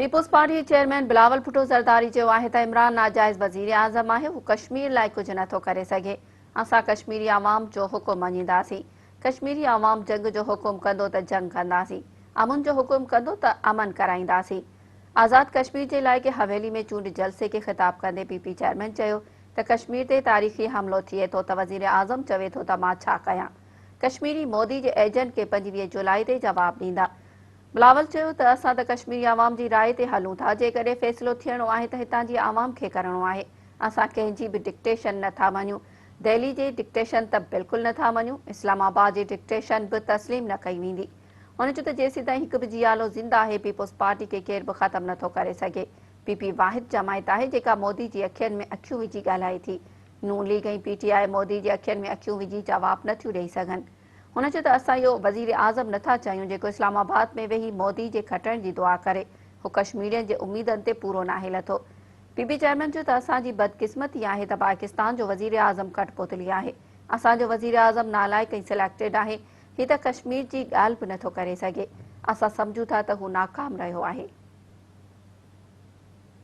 Peoples party جي chairman Bilawal Bhutto Zardari چيو آهي ته عمران ناجائز وزيراعظم آهي، هو ڪشمير لاء ڪجهه نٿو ڪري سگهي، اسان ڪشميري عوام جو حڪم مڃينداسين، ڪشميري عوام جنگ جو حڪم ڪندو ته جنگ ڪنداسين، امن جو حڪم ڪندو ته امن ڪرائينداسين. آزاد ڪشمير جي علائقي حويلي ۾ چونڊ جلسي کي خطاب ڪندي پي پي چيئرمين چيو ته ڪشمير تي تاريخي حملو ٿئي ٿو ته وزيراعظم چوي ٿو ته مان ڇا ڪيان، ڪشميري مودي جي ايجنٽ کي 25 جولاء تي جواب ڏيندا. بلاول چيو ته اسان ته ڪشميري عوام جي راء تي هلون ٿا، جيڪڏهن فيصلو ٿيڻو آهي ته هتان جي عوام کي ڪرڻو آهي، اسان ڪنهن جي به ڊڪٽيشن نه ٿا مڃون، دهلي جي ڊڪٽيشن ته بلڪل نه ٿا مڃون، اسلام آباد جي ڊڪٽيشن به تسليم نه ڪئي ويندي. هن چيو ته جيسيتائين هڪ به جيالو زنده آهي پيپلز پارٽي کي ڪير به ختم نه ٿو ڪري سگهي، پي پي واحد جماعت آهي جيڪا مودي جي اکين ۾ اکيون وجهي ڳالهائي ٿي، نون ليگ ۽ پي ٽي آء مودي جي اکين ۾ اکيون وجهي جواب نه ٿيون ڏئي سگهن. هن چيو ته اسان اهو وزيراعظم نٿا چاهيون جيڪو اسلام آباد ۾ ويهي مودي جي کٽڻ جي دعا ڪري، هو ڪشميرين جي اميدن تي پورو ناهي لٿو. پي پي چيئرمين چيو ته اسان جي بدقسمتي آهي ته پاڪستان جو وزيراعظم ڪٺ پتلي آهي، اسان جو وزيراعظم نالائق ۽ سليڪٽيڊ آهي، هي ته ڪشمير جي ڳالهه به نٿو ڪري سگهي، اسان سمجهون ٿا ته هو ناڪام رهيو آهي.